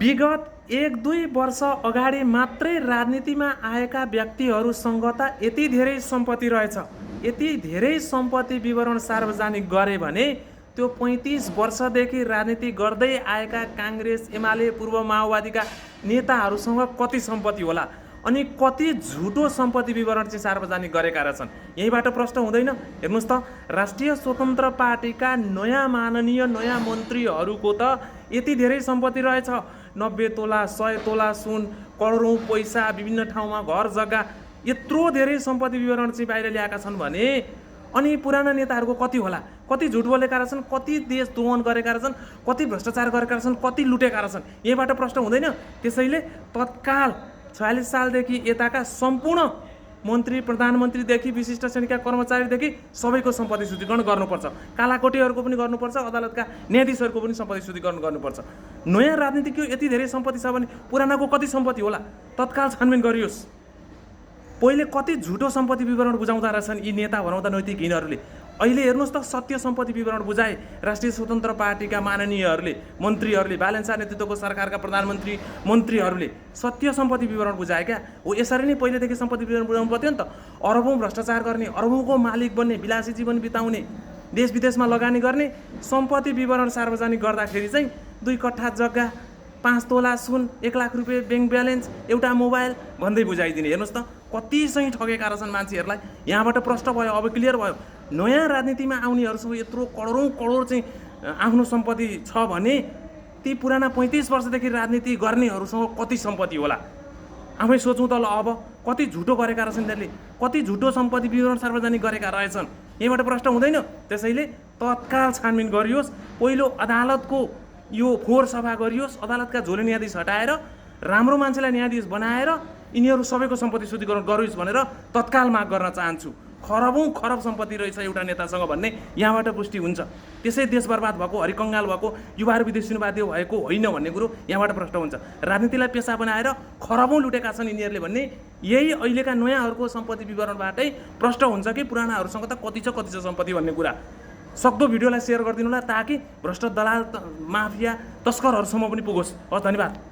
विगत 1-2 वर्ष अगाडि मात्रै राजनीतिमा आएका व्यक्तिहरूसँग त यति धेरै सम्पत्ति रहेछ, यति धेरै सम्पत्ति विवरण सार्वजनिक गरे भने त्यो 35 वर्षदेखि राजनीति गर्दै आएका काङ्ग्रेस एमाले पूर्व माओवादीका नेताहरूसँग कति सम्पत्ति होला अनि कति झुटो सम्पत्ति विवरण चाहिँ सार्वजनिक गरेका रहेछन्। यहीबाट प्रश्न हुँदैन। हेर्नुहोस् त, राष्ट्रिय स्वतन्त्र पार्टीका नयाँ माननीय नयाँ मन्त्रीहरूको त यति धेरै सम्पत्ति रहेछ, 90 तोला 100 तोला सुन, करोडौँ पैसा, विभिन्न ठाउँमा घर जग्गा, यत्रो धेरै सम्पत्ति विवरण चाहिँ बाहिर ल्याएका छन् भने अनि पुराना नेताहरूको कति होला, कति झुट बोलेका रहेछन्, कति देश दोहन गरेका रहेछन्, कति भ्रष्टाचार गरेका रहेछन्, कति लुटेका रहेछन्। यहीबाट प्रश्न हुँदैन। त्यसैले तत्काल 46 सालदेखि यताका सम्पूर्ण मन्त्री प्रधानमन्त्रीदेखि विशिष्ट श्रेणीका कर्मचारीदेखि सबैको सम्पत्ति शुद्धिकरण गर्नुपर्छ। कालाकोटीहरूको पनि गर्नुपर्छ, अदालतका न्यायाधीशहरूको पनि सम्पत्ति शुद्धिकरण गर्नुपर्छ। नयाँ राजनीतिज्ञको यति धेरै सम्पत्ति छ भने पुरानाको कति सम्पत्ति होला, तत्काल छानबिन गरियोस्। पहिले कति झुटो सम्पत्ति विवरण बुझाउँदा रहेछन् यी नेता भनाउँदा नैतिकहीनहरूले। अहिले हेर्नुहोस् त, सत्य सम्पत्ति विवरण बुझाए राष्ट्रिय स्वतन्त्र पार्टीका माननीयहरूले, मन्त्रीहरूले, बालन शाह नेतृत्वको सरकारका प्रधानमन्त्री मन्त्रीहरूले सत्य सम्पत्ति विवरण बुझाए क्या हो। यसरी नै पहिलेदेखि सम्पत्ति विवरण बुझाउनु पर्थ्यो नि त। अरबौँ भ्रष्टाचार गर्ने, अरबौँको मालिक बन्ने, विलासी जीवन बिताउने, देश विदेशमा लगानी गर्ने, सम्पत्ति विवरण सार्वजनिक गर्दाखेरि चाहिँ 2 कट्ठा जग्गा, 5 तोला सुन, 1 लाख रुपियाँ ब्याङ्क ब्यालेन्स, एउटा मोबाइल भन्दै बुझाइदिने। हेर्नुहोस् त, कति चाहिँ ठगेका रहेछन् मान्छेहरूलाई। यहाँबाट प्रश्न भयो, अब क्लियर भयो। नयाँ राजनीतिमा आउनेहरूसँग यत्रो करोडौँ करोड चाहिँ आफ्नो सम्पत्ति छ भने ती पुराना 35 वर्षदेखि राजनीति गर्नेहरूसँग कति सम्पत्ति होला। आफै सोचौँ त ल, अब कति झुटो गरेका रहेछन् त्यसले, कति झुटो सम्पत्ति विवरण सार्वजनिक गरेका रहेछन्। यहीँबाट प्रश्न हुँदैन। त्यसैले तत्काल छानबिन गरियोस्। पहिलो अदालतको यो फोहोर सफा गरियोस्, अदालतका झोले न्यायाधीश हटाएर राम्रो मान्छेलाई न्यायाधीश बनाएर यिनीहरू सबैको सम्पत्ति शुद्धिकरण गरियोस् भनेर तत्काल माग गर्न चाहन्छु। खरबौँ खरब सम्पत्ति रहेछ एउटा नेतासँग भन्ने यहाँबाट पुष्टि हुन्छ। त्यसै देश बर्बाद भएको, हरिकङ्गाल भएको, युवाहरू विदेशिनु बाध्य भएको होइन भन्ने कुरो यहाँबाट प्रश्न हुन्छ। राजनीतिलाई पेसा बनाएर खरबौँ लुटेका छन् यिनीहरूले भन्ने यही अहिलेका नयाँहरूको सम्पत्ति विवरणबाटै प्रश्न हुन्छ कि पुरानाहरूसँग त कति छ सम्पत्ति भन्ने कुरा। सक्दो भिडियोलाई सेयर गरिदिनु होला ताकि भ्रष्ट दलाल, माफिया, तस्करहरूसम्म पनि पुगोस्। हस्, धन्यवाद।